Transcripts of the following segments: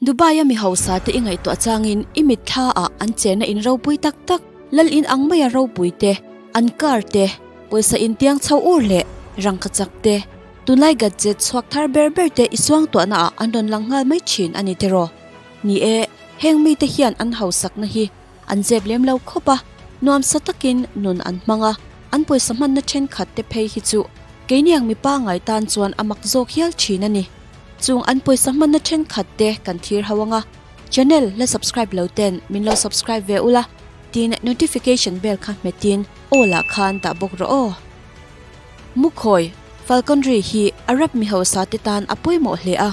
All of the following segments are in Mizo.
Dubai a mi hausa te i ngaihtuah changin i mitthla ah an chenna in ropui tak tak, lal in ang maia ropui te, an car te, pawisa intiang chho ur leh rangkachak te, tunlai gadget chhuak thar ber ber te i suangtuahna ah an rawn lang nghal mai thin a ni tiraw? Ni e, heng mite hian an hausakna hi an zep lem lo khawp a, nuamsa takin nun an hmang a, an pawisa hmanna thenkhat te phei hi chu keiniang mipa ngai tan chuan a mak zawk hial thin a ni. Chung an pawisa hmanna thenkhat te kan thlir ho anga, channel la subscribe lo ten min lo subscribe ve ula, tin notification bell kha hmetin all ah khan dah bawk rawh aw. Mukhawi, Falconry hi Arab mi hausa te tan a pawimawh hle a,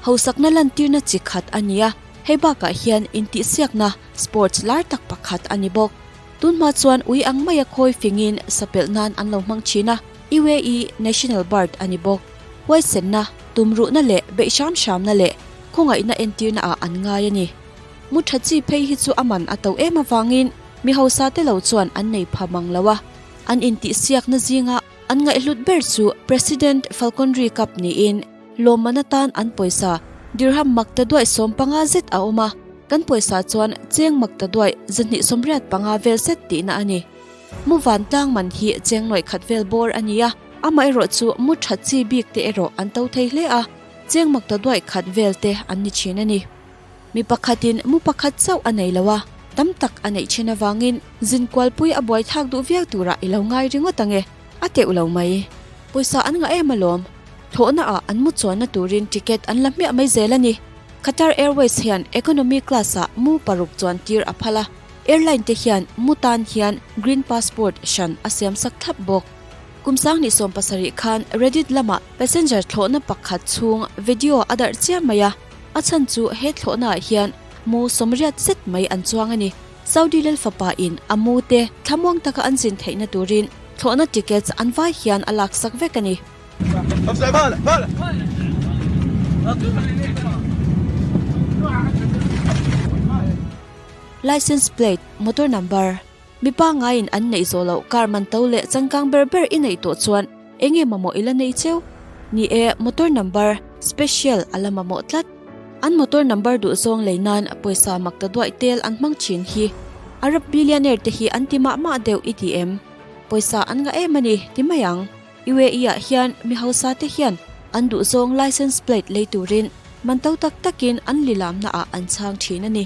hausakna lantirna chi khat a ni a, hei bakah hian intihsiakna, sports, lar tak pakhat a ni bawk. Tunhma chuan ui ang maia khawi fingin sapelh nan an lo hmang thin a, UAE national bird a ni bawk. Huaisenna, tumruhna leh beih hram hramna leh khawngaihna entirna ah an ngai a ni. Mu tha chi phei hi chu a man a to em avangin mi hausa te lo chuan an nei pha mang lo a, an intihsiakna zinga an ngaihhlut ber chu President Falconry Cup niin lawmman atan an pawisa dirham makta duaih 15 zet a awm a, kan pawisa chuan cheng makta duaih 285 vel zet tihna a ni. Mu vantlang man hi cheng nuaih khat vel bawr a ni a, amaherawh chu mu tha chi bik te erawh an to thei hle a, cheng makta duaih khat vel te an ni thin a ni. Mi pakhatin mu pakhat chauh a nei lo a, tam tak a neih thin avangin zinkualpui a buai thlak duh viau turah i lo ngai ringawt ang e, a teuh lo mai. Pawisa an ngah em alawm. Thlawhna ah an mu chuanna turin ticket an la hmiah mai zel a ni. Qatar Airways hian economy class ah mu paruk chuan tir a phal a, airline te hian mu tan hian green passport hran a siam sak thlap bawk. Kum 2017 khan Reddit lamah passenger thlawhna pakhat chhung video a darh chiam mai a, a chhan chu he thlawhna ah hian mu 80 zet mai an chuang a ni. Saudi lal fapa in a mu te thlamuang taka an zin theihna turin thlawhna tickets an vai hian a lak sak vek a ni. License plate, motor number, mi pangaiin an neih zawh loh car man to leh changkang ber ber i neih tawh chuan eng nge mamawh i la nei cheu? Ni e, motor number special a la mamawh tlat. An motor number duh zawng lei nan pawisa mak ta duaih tel an hmang thin hi Arab billionaire te hi an ti mah mah deuh i ti em? Pawisa an ngah em a ni ti mai ang. UAE ah hian mi hausa te hian an duh zawng license plate lei turin man to tak takin an lilamna ah an chhang thin a ni.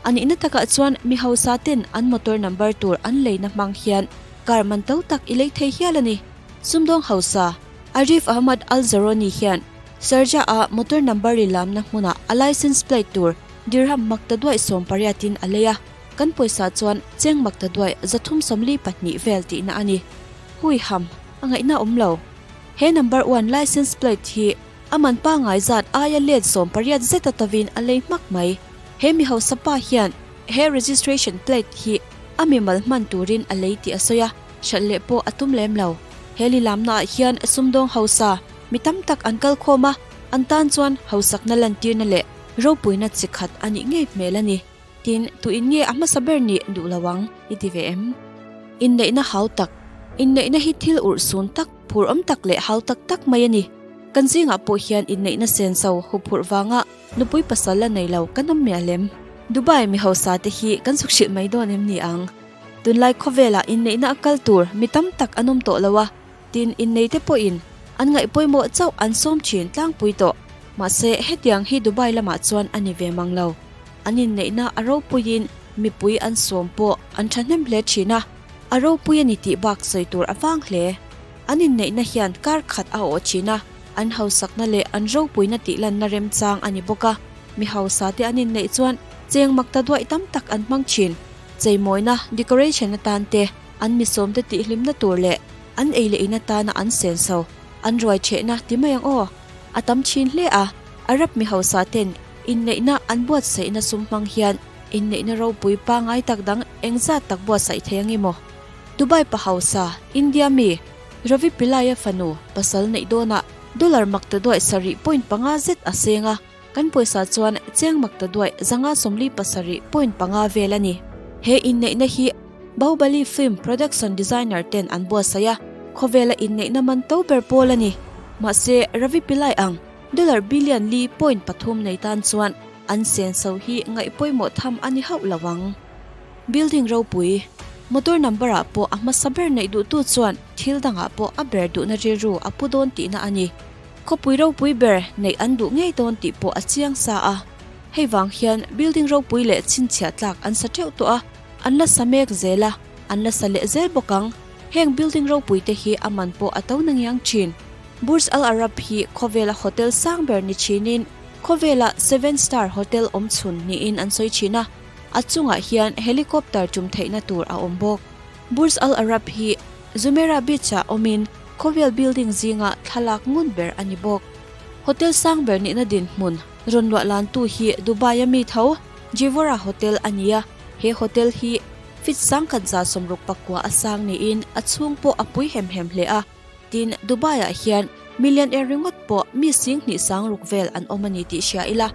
A nihna takah chuan mi hausa ten an motor number tur an leina hmang hian car man to tak i lei thei hial a ni. Sumdawng hausa Arif Ahmad Al Zaroni hian Sharjah ah motor number lilamna hmunah a license plate tur dirham makta duaih 18 in a lei a, kan pawisa chuan cheng makta duaih 342 vel tihna a ni. Hui ham, a ngaihna awm lo. He number one license plate hi a man pangngai zat aia let 18 zet a tovin a lei hmak mai. He mi hausa pa hian he registration plate hi a mimal hman turin a lei tih a sawi a, hralh leh pawh a tum lem lo. He lilamna ah hian sumdawng hausa mi tam tak an kal khawm a, an tan chuan hausakna lantirna leh ropuina chi khat a nih ngei hmel a ni. Tin, tuin nge a hmasa ber nih duh lo ang i ti ve em? Inneihna hau tak, Inneihna hi thil urh sun tak, phur awm tak leh hau tak tak mai a ni. Kan zingah pawh hian inneihna senso huphurh vanga nupui pasal la nei lo kan awm miah lem. Dubai mi hausa te hi kan chhuk hrilh mai dawn em ni ang? Tunlai khawvelah inneihna a kal tur mi tam tak an awm tawh lo a, tin inneite pawhin an ngaih pawimawh chauh an sawm thin tlangpui tawh. Mahse, hetiang hi Dubai lamah chuan a ni ve mang lo. An inneihna a ropuiin mipui an sawm pawh an thahnem hle thin a, a ropui a ni tih bak sawi tur a vang hle. An inneihna hian kar khat a awh thin a, an hausakna leh an ropuina tih lanna remchang a ni bawk a. Mi hausa te an inneih chuan cheng mak ta duaih tam tak an hmang thin. Cheimawina, decoration, atan te, an mi sawmte tihhlimna tur leh an ei leh in atana an senso, an ruai thehna ti mai ang aw. A tam thin hle a, Arab mi hausa ten Inneihna an buatsaihna sum hmang hian inneihna ropui pangngai tak dang engzat tak buatsaih thei ang emaw? Dubai pa hausa, India mi, Ravi Pillai-a fanu pasal neih dawnah dollar makta duaih 7.5 zet a seng a, kan pawisa chuan cheng makta duaih 547.5 vel a ni. He inneihna hi Bahubali film production designer ten an buatsaih a, khawvela inneihna man to ber pawl a ni. Mahse, Ravi Pillai ang Dollar billion li point pathum nei tan chuan an senso hi ngaih pawimawh tham a ni hauh lo ang. Building ropui, motor number ah pawh a hmasa ber neih duhtu chuan thil dangah pawh a ber duhna rilru a pu dawn tihna a ni. Khawpui ropui ber neih an duh ngei dawn tih pawh a chiang sa a. Hei vang hian building ropui leh chhinchhiah tlak an sa teuh tawh a, an la sa mek zel a, an la sa leh zel bawk ang. Heng building ropui te hi a man pawh a to na ngiang thin. Burj Al Arab hi khawvela hotel sang ber ni thinin khawvela seven star hotel awm chhun niin an sawi thin a, a chungah hian helicopter tum theihna tur a awm bawk. Burj Al Arab hi Jumeirah Beach-ah awmin khawvel building zinga thlalak ngun ber a ni bawk. Hotel sang ber nihna dinhmun rawn luah lantu hi Dubai-a mi tho Jivora Hotel a ni a, he hotel hi feet 1169 a sang niin a chhung pawh a pui hem hem hle a. Tin, Dubai-ah hian millionaire ringawt pawh mi 26 ruk vel an awm a ni tih hria ila.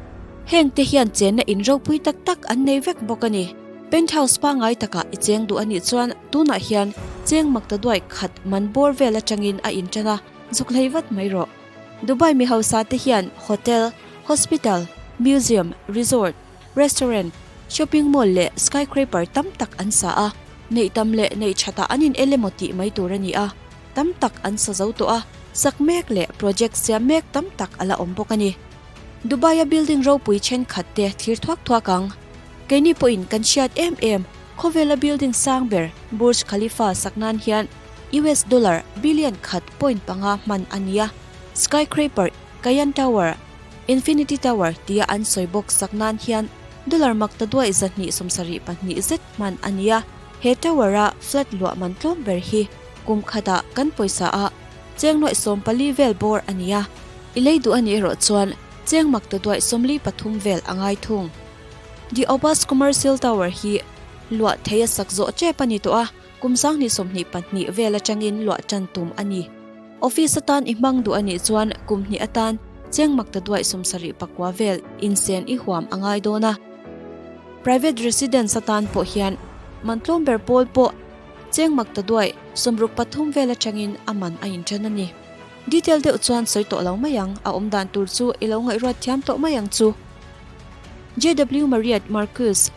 Heng te hian chenna in ropui tak tak an nei vek bawk a ni. Penthouse pangngai takah i cheng duh a nih chuan tunah hian cheng makta duai khat man bawr vel atangin a intan a, zuk hlei vat mai rawh. Dubai mi hausa te hian hotel, hospital, museum, resort, Restaurant, shopping mall leh skyscraper tam tak an sa a, neih tam leh neih thatah an in el emaw tih mai tur a ni a, tam tak an sa zo tawh a, sak mek leh project siam mek tam tak a la awm bawk a ni. Dubai-a building ropui thenkhat te thlir thuak thuak ang. Keini pawhin kan hriat em em, khawvela building sang ber Burj Khalifa sak nan hian US dollar billion khat point panga hman a ni a, skyscraper Cayan Tower, Infinity Tower tia an sawi bawk sak nan hian dollar makta duai 272 zet hman a ni a, he tower a flat luah man tlawm ber hi kum khatah kan pawisa a cheng nuaih 14 vel bawr a ni a, i lei duh a nih erawh chuan cheng makta duai 43 vel a ngai thung. The Obas Commercial Tower hi luah thei a sak zawh tep a ni tawh a, kum 2022 vel atangin luah tan tum a ni. Office atan i hmang duh a nih chuan kum hnih atan cheng makta duaih 79 vel insen i huam a ngai dawn a. Private residence atan pawh hian man tlawm ber pawl pawh cheng makta duaih 63 vel atangin a man a intan a ni. Detail deuh chuan sawi tawh lo mai ang, a awm dan tur chu i lo ngaihruat thiam tawh mai ang chu. JW Marriott Marquis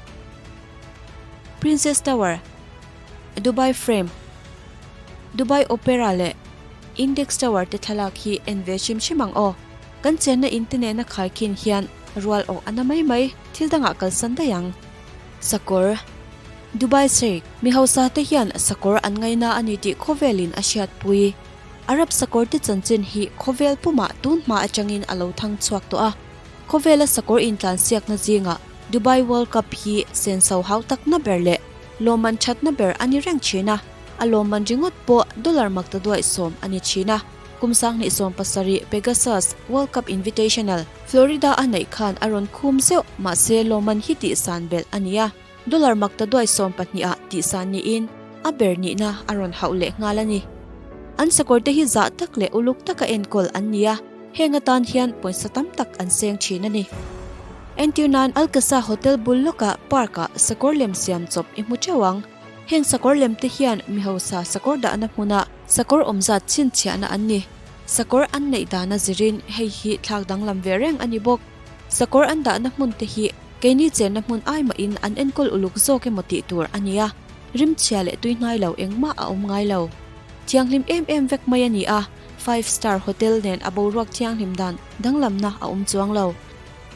Princess Tower Dubai Frame Dubai Opera leh Index Tower te thlalak hi en ve hrim hrim ang aw. Kan chenna in te nena khaikhin hian rual awh a na mai mai, thil dangah kalsan daih ang. Sakawr Dubai Sheikh mi hausa te hian sakawr an ngaina a ni tih khawvelin a hriatpui. Arab sakawr te chanchin hi khawvel pumah tun hma atangin a lo thang chhuak tawh a. Khawvela sakawr intlansiakna zingah Dubai World Cup hi senso hau takna ber leh lawmman thatna ber a ni reng thin a, a lawmman ringawt pawh dollar makta duaih 10 a ni thin a. Kum 2017 Pegasus World Cup Invitational, Florida a neih khan a rawn khum zeuh, mahse lawmman hi tihsan belh a ni a, dollar makta duaih 12 ah tihsan niin a ber nihna a rawn hauh leh nghal a ni. An sakawr te hi zah tak leh uluk taka enkawl an ni a, heng atan hian pawisa tam tak an seng thin a ni. Entir nan Alcasa Hotel bul lawkah park ah sakawr lem siam chawp i hmu theuh ang. Heng sakawr lem te hian mi hausa sakawr dahna hmuna sakawr awmzat chhinchhiahna an ni. Sakawr an neih dana zirin hei hi thlak danglam ve reng a ni bawk. Sakawr an dahna hmun te hi keini chenna hmun ai mahin an enkawl uluk zawk emaw tih tur a ni a, rimchhia leh tui hnai lo engmah a awm ngai lo. Thianghlim em em vek mai a ni a, five star hotel nen a boruak thianghlim dan danglamna a awm chuang lo.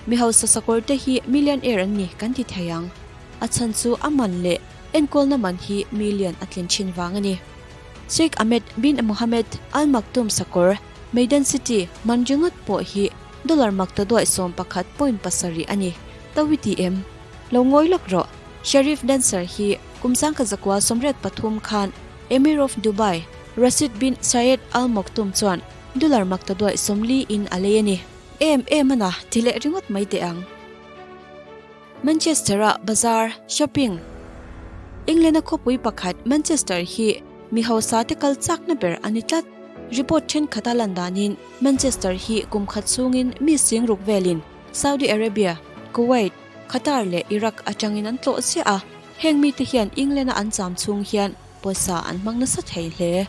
Mi hausa sakawr te hi millionaire an ni kan ti thei ang. A chhan chu a man leh enkawlna man hi million a tlin thin vang a ni. Sheikh Ahmed bin Mohammed Al Maktoum sakawr, Meydan City, man ringawt pawh hi dollar makta duaih 11.7 a ni. Tawi ti em? Lo ngawi lawk rawh. Sharif Dancer hi kum 1983 khan Emir of Dubai, Rashid bin Saeed Al Maktoum chuan dollar makta duaih 40 in a lei a ni. Em em a na ti leh ringawt mai teh ang. Manchester-a bazar, shopping. England-a khawpui pakhat Manchester hi mi hausa te kal chakna ber a ni tlat. Report thenkhat a lan danin Manchester hi kum khat chhungin mi sing ruk velin Saudi Arabia, Kuwait, Qatar leh Iraq atangin an tlawh chiah a. Heng mite hian England-a an cham chhung hian pawisa an hmang nasa thei hle.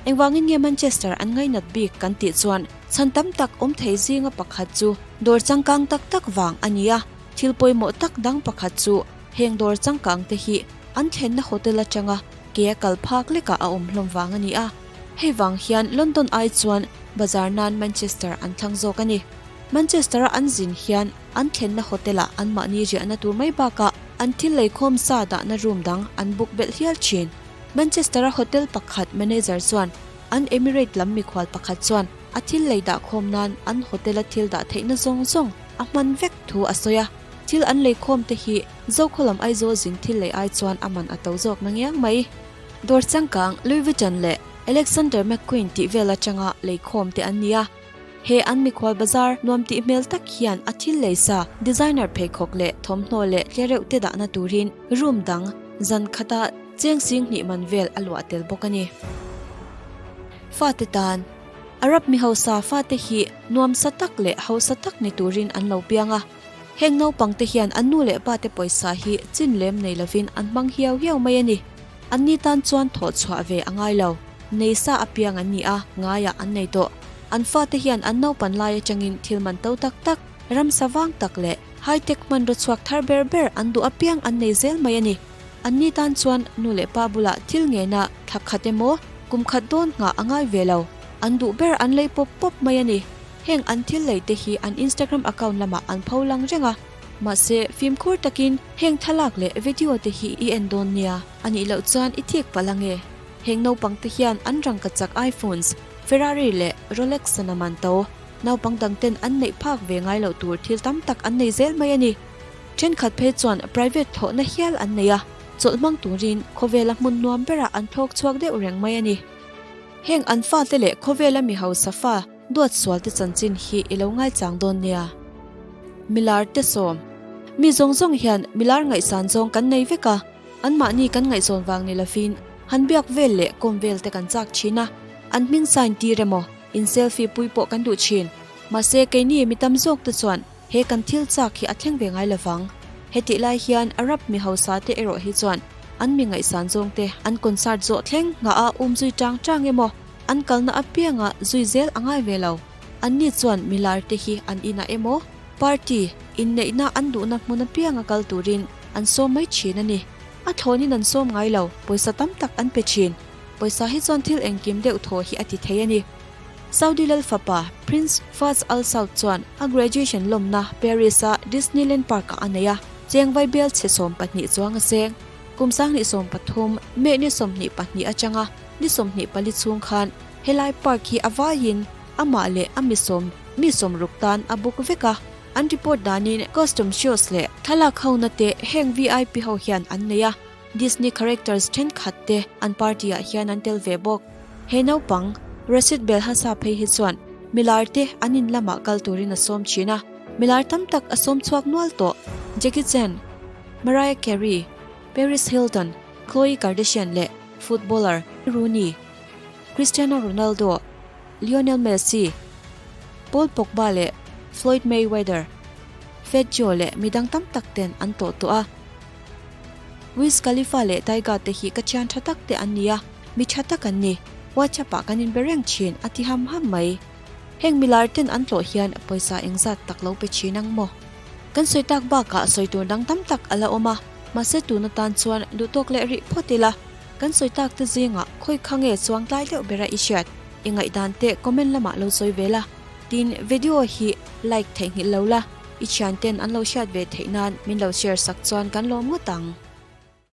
Engvangin nge Manchester an ngainat bik kan tih chuan chhan tam tak awm thei zinga pakhat chu dawr changkang tak tak vang a ni a. Thil pawimawh tak dang pakhat chu heng dawr changkang te hi an thlenna hotel atanga ke a kal phak lekah a awm hlawm vang a ni a. Hei vang hian London ai chuan bazar nan Manchester an thlang zawk a ni. Manchester-a an zin hian an thlenna hotel-ah anmahni riahna tur mai bakah an thil leikhawm sa dahna room dang an book belh hial thin. Manchester-a hotel pakhat manager chuan an Emirate lam mikhual pakhat chuan a thil lei dah khawm nan an hotel-a thil dah theihna zawng zawng a hman vek thu a sawi a. Thil an leikhawm te hi Zokhaw Aizawl zin thil lei ai chuan a man a to zawk na ngiang mai. Dawr changkang Louis Vuitton leh Alexander McQueen tih vel atanga leikhawm te an ni a. He an mikhual bazar nuam tih hmel tak hian a thil lei sa designer pheikhawk leh thawmhnaw leh tlereuh te dahna turin room dang zan khata cheng sing hnih man vel a luah tel bawk a ni. Fate tan Arab mi hausa fate hi nuamsa tak leh hausa tak ni turin an lo piang a. Heng naupang te hian an nu leh pa te pawisa hi chin lem nei lovin an hmang hiau hiau mai a ni. Anni tan chuan thawh chhuah ve a ngai lo. Nei sa apiang an ni a, ngaiah an nei tawh. An fate hian an naupan lai atangin thil man to tak tak, ramsa vang tak leh high tech hmanraw chhuak thar ber ber an duh apiang an nei zel mai a ni. Anni tan chuan nu leh pa bulah thil ngena thla khat emaw kum khat dawn nghah a ngai ve lo. An duh ber an lei pawp pawp mai a ni. Heng an thil lei te hi an Instagram account lamah an pho lang reng a. Mahse, fimkhur takin heng thlalak leh video te hi i en dawn nia, a nih loh chuan i thik palh ange. Heng naupang te hian an rangkachak iPhones, Ferrari leh Rolex sana man to. Naupang dang ten an neih phak ve ngai loh tur thil tam tak an nei zel mai a ni. Thenkhat phei chuan private thlawhna hial an nei a, chawlh hmang turin khawvela hmun nuam berah an thlawk chhuak deuh reng mai a ni. Heng an fate leh khawvela mi hausa fa duat sualte chanchin hi i lo ngaichang dawn nia. Milar te sawm. Mi zawng zawng hian milar ngaihsan zawng kan nei vek a, anmahni kan ngaihzawn vang ni lovin han biak vel leh kawm vel te kan chak thin a, an hming sign tir emaw, in selfie pui pawh kan duh thin. Mahse keini mi tam zawk te chuan he kan thil chak hi a thleng ve ngai lovang. Hetih lai hian Arab mi hausa te erawh hi chuan an mi ngaihsan zawng te an concert zawh thleng nghah a um zui tang tang emaw, an kalna apianga zui zel a ngai ve lo. Anni chuan milar te hi an inah emaw, party, inneihna an duhna hmun apianga kal turin an sawm mai thin a ni. A thlawnin an sawm ngai lo, pawisa tam tak an pe thin. Pawisa hi chuan thil engkim deuh thaw hi a ti thei a ni. Saudi lal fapa Prince Fahd Al Saud chuan a graduation lawmna Paris-a Disneyland Park-ah a nei a, cheng vaibel chhe 12 chuang a seng. Kum 2013 May ni 22 atanga ni 24 chhung khan Helai park hi a vaiin amah leh a misawm mi sawmruk tan a buk vek a, an report danin costume shows leh thlalak hona te heng vip ho hian an nei a, Disney characters thenkhat te an party ah hian an tel ve bawk. He naupang Rashid Belhasa phei hi chuan milar te an in lamah kal turin a sawm thin a, milar tam tak a sawm chhuak nual tawh, Jackie Chan, Mariah Carey, Paris Hilton, Khloe Kardashian leh footballer Rooney. Cristiano Ronaldo, Lionel Messi, Paul Pogba leh Floyd Mayweather, Fat Joe leh midang tam tak ten an tawh tawh a. Wiz Khalifa leh Tyga te hi ka thian tha tak te an ni a, mi tha tak an ni. WhatsApp ah kan inbe reng thin a ti ham ham mai. Heng milar ten an tlawh hian pawisa engzat tak lo pe thin ang maw? Kan sawi tak bakah sawi tur dang tam tak a la awm a, mahse tun atan chuan duhtawk leh rih phawt ila. Kan sawi tak te zingah khawi kha nge chuang tlai deuh bera i hriat? I ngaihdan te comment lamah lo sawi ve la. Tin, video hi like theihnghilh lo la, i thianten an lo hriat ve theih nan min lo share sak chuan kan lawm ngawt ang.